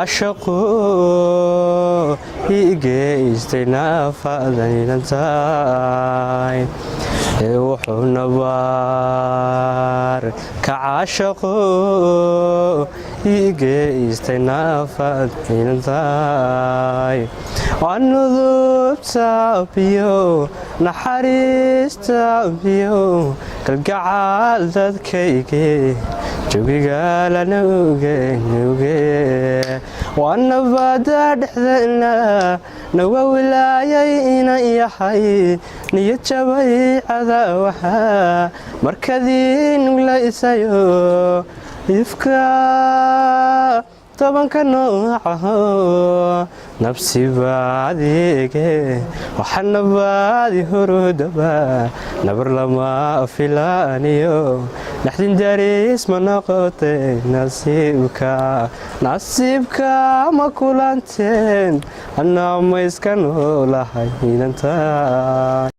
Caashaqu ii geystay naafadaninantahay ee wuxuu nabaar ka caashaqu ii geystay naafadinantahay. Waa nudubta biyo, naxariista biyo, kalgacaal dadkayge jogiga lanuge nuge. Waa nabada dhexdeena nawa wilaayay inan yahay niyad jabay cadaawaha markadii nuglaysayo ifka tobanka noocaho nabsibaadiige waxanabaadi hurudaba nabar lama filaaniyo naxdin dariis ma noqotay. Nasiibka, nasiibka ma kulanteen, anaa ma iska noolahay inanta.